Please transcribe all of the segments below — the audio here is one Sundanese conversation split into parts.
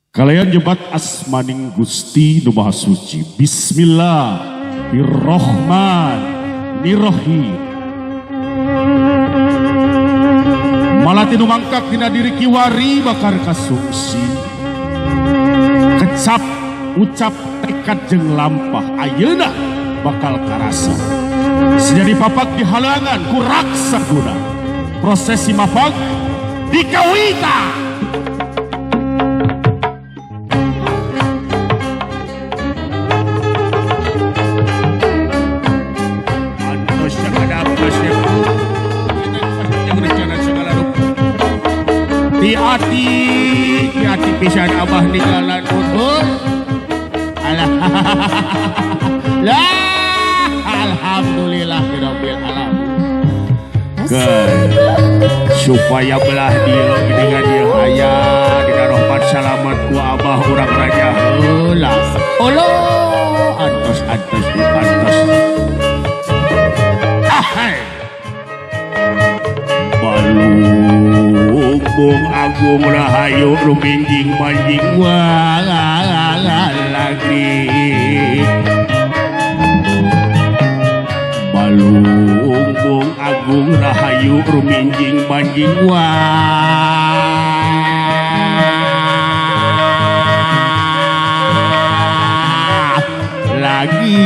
Kalayan nyebat asmaning Gusti Nu Maha Suci. Bismillahirrohmanirrohim. Malati nu mangkak dina diri kiwari bakar kasungsi. Kecap ucap tekad jeung lampah ayeuna bakal karasa. Sejadi papak di halangan ku raksa guna. Prosesi mapak dikawita. Di hati pisan abah ninggalan utur. Alah. Lah, alhamdulillahirabbil alamin. Supaya belah dia dengan dia aya dina rahmat salamat ku abah urang raja heula. Allah antos antos antos. Ahai. Balung Bung Agung Rahayu ruminjing manjing lagi. Balung Bung Agung Rahayu ruminjing manjing lagi.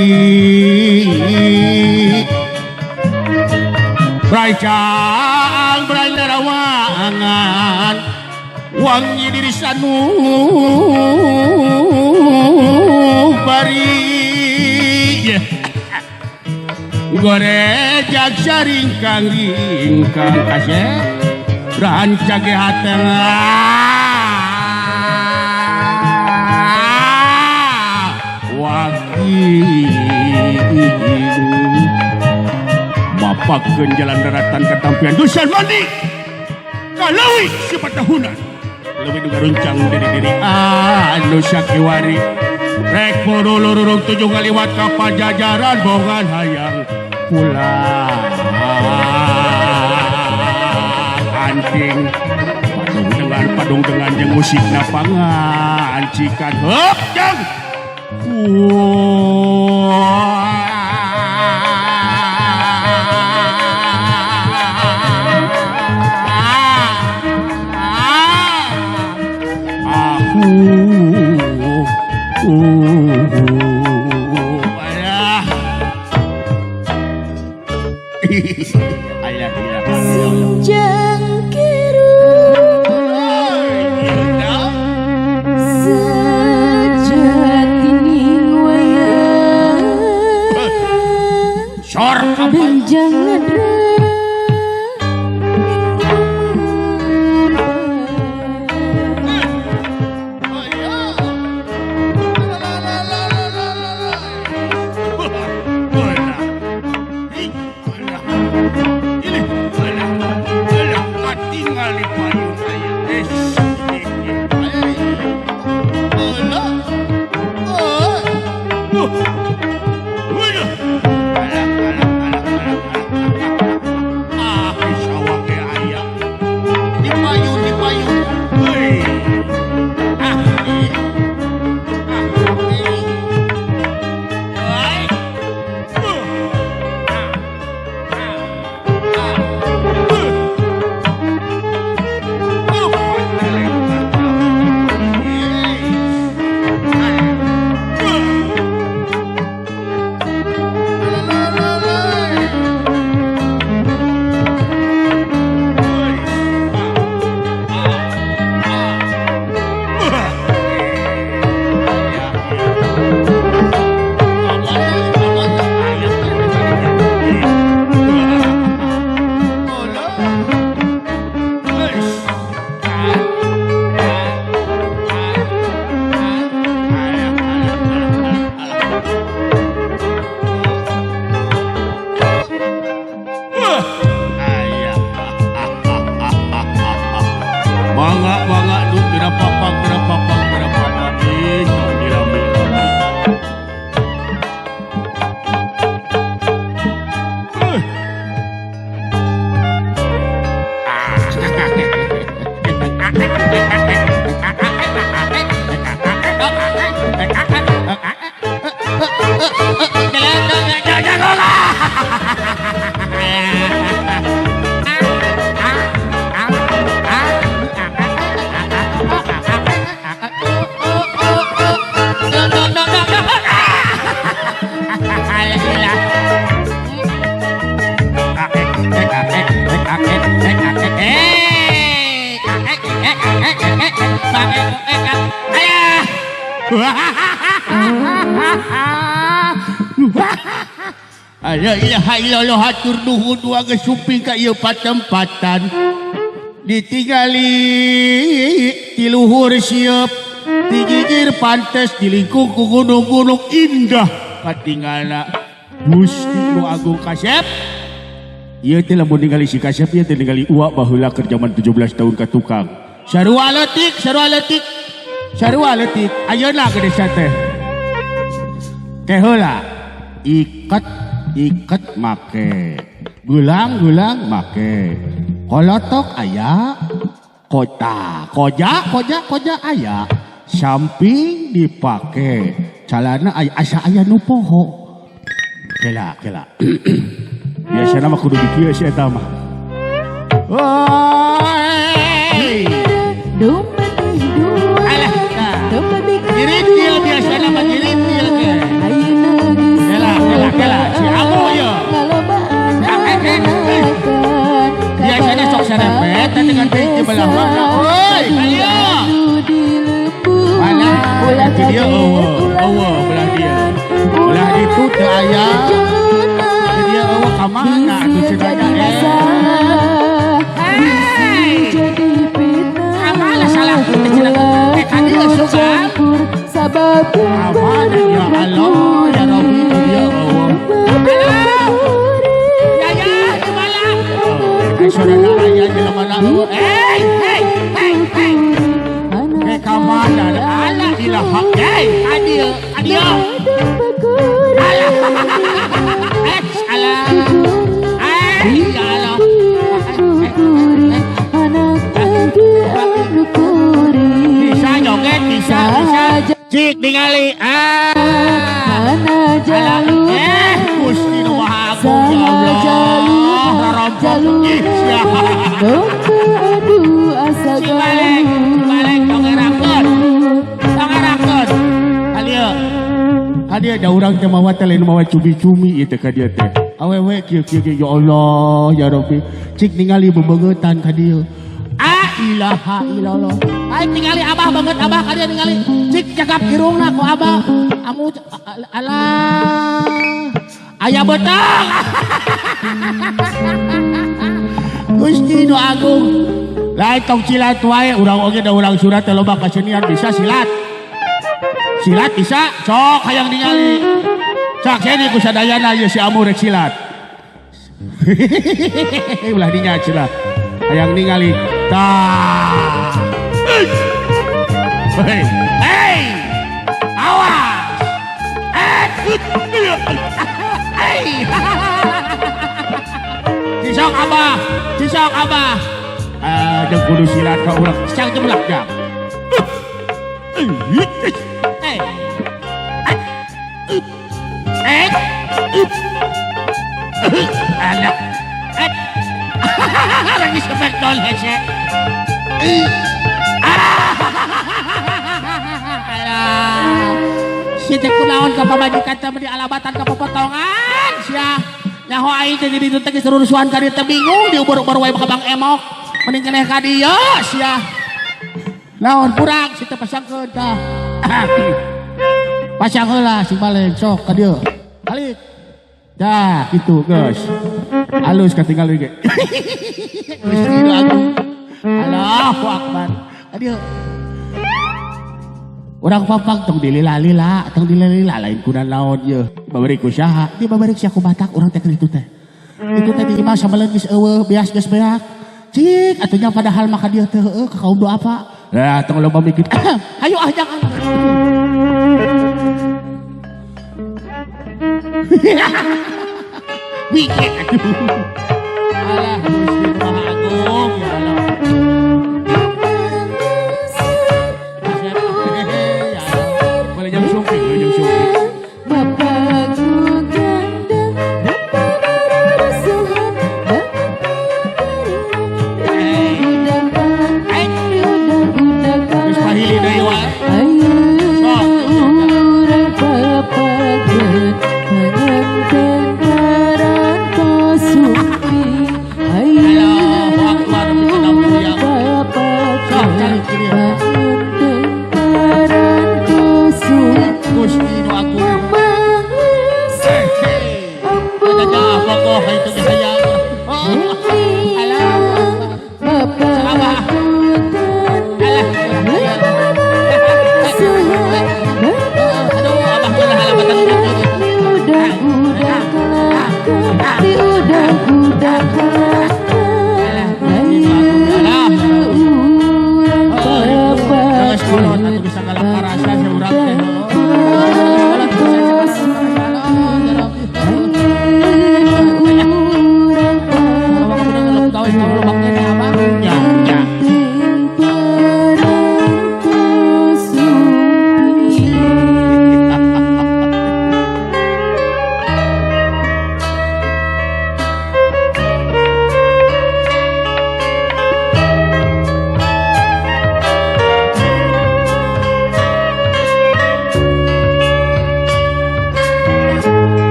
Rancang berandarawangan wangi diri sanu bari gorejak saringkang ringkang kasih rancage hateng waki mapakeun jalan daratan ketampian dusan mandi kalawi sipatahunan leuwih nu garuncang diri-diri anu sakiwari rek purulururung tujuh ngaliwat ka pajajaran bongan hayang pulang anting padung dengan jeung musikna pangancikan heup jang Senjang kiru sejatining wayang benjang nadra. La ilaha illallah hatur nuhun dua geus sumping ka ieu patempatan. Ditinggali ti luhur sieup, digigir pantes dilingkung ku gunung-gunung indah katingalna. Gusti Nu Agung Kasep. Ieu teh lamun ningali si Kasep ieu teh ningali uak baheula keur jaman 17 tahun ka tukang. Sarua leutik, sarua leutik. Sarua leutik. Ayeuna ke desa teh. Teh heula iket iket make. Gulang-gulang make. Kolotok aya, kota, koja, koja, koja aya. Samping dipake. Calana aya asa aya nu poho. Kela, kela. Biasana mah kudu dikieu si eta mah. Oi. Alah, tah. Diritil biasana mah diritil ke. Kela, kela, kela. Si Amu ye. Biasanya sok serempet dengan teh di belah mana. Oi, kalieu. Mana? Itu dia eueuh, eueuh belah dia. Belah itu teu aya. Dia eueuh ka mana atuh cenah nya eh. Hei. Ka mana salah teh cenah teh ka dieu sugan. Ka mana ya Allah ya Rabbi itu dia eueuh. Alah. Ya ya di mana? Eh saudara aya jelema na eueuh. Hei, hei, hei, hei. Eh ka mana? Alah ilaha. Hei, ka dieu, ka dieu. Alah. Eh, alah. Eh, ya Allah. Bisa joget, bisa, bisa. Cik ningali. Ah. Alah. Eh, Gusti Nu Maha Agung ya Allah. Rorompok. Ih, sia. Si balik, si balik tongerakeun. Tongerakeun. Kalieu. Kadieu da urang teh mawa teh lain mawa cumi-cumi ieu teh ka dieu teh. Awewe kieu kieu kieu ya Allah ya Rabbi. Cik ningali bebeungeutan ka dieu. Ah ilaha illallah. Ai ningali abah banget abah ka dieu ningali. Cik cakap irungna ku abah. Amu alah. Aya beutang. Gusti Nu Agung. Lain tong silat wae urang oge da urang surat teh loba kasenian bisa silat. Silat bisa, sok hayang ningali. Sok sini ku sadayana ieu si Amu rek silat. Ulah dinya cenah. Hayang ningali. Tah. Hei, hei. Awas. Hei. Cisok abah, cisok abah. Ah, jeung kudu silat ka urang cang jeblak jang. Eh. Eh. Alah. Eh. Lagi sepek dol hese. Alah. Si teh kunaon ka pamajikan teh di alabatan ka popotongan sia. Nyaho aing teh di ditu teh geus rurusuhan ka dieu teh bingung diubur-ubur wae ka Bang Emok. Mending keneh ka dieu sia. Naon kurang si teh pasangkeun tah. Pasang heula si balik sok ka dieu. Balik. Dah kitu geus. Halus katinggal ge. Gusti Nu Agung. Allahu Akbar. Ka dieu. Urang papang tong dilila-lila, tong dilila-lila lain kuna naon ieu. Babari ku saha? Di babari sia ku Batak urang teh kitu teh. Itu teh di imah sameleun geus eueuh, beas geus beak. Cik atuh nya padahal mah ka dieu teh heueuh ka kaum doa apa? Lah tong loba mikir. Hayu ah jangan. Mikir atuh. Alah Gusti Nu Maha Agung ya Allah. Boleh jam sumping, boleh jam sumping. Geus pahili deui wae. Sok. Allahu Segala karasa seurang teh. Ya, ya.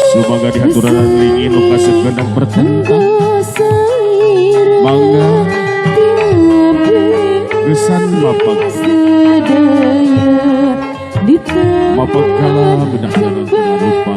Semoga dihaturanan lingin nu kasegenang pertentang mangga gesan mapag mapagkala benah jalan rupa.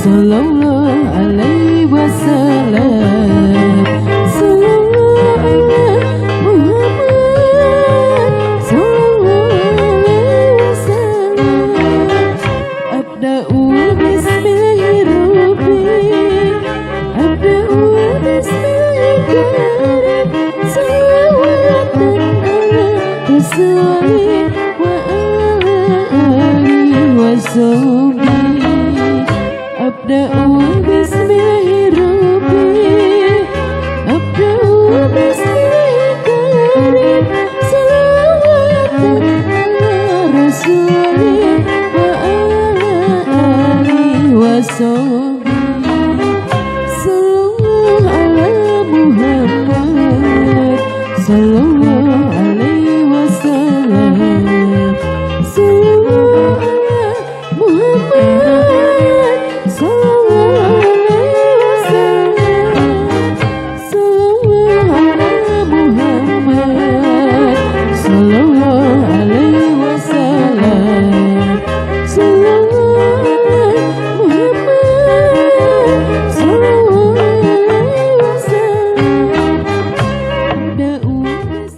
Sallallahu alaihi wasallam. wasobi. Abda'u bismillahirrahmanirrahim. Abda'u bismillahirrahmanirrahim. Salawat ala rasuli wa ala alihi wasobi.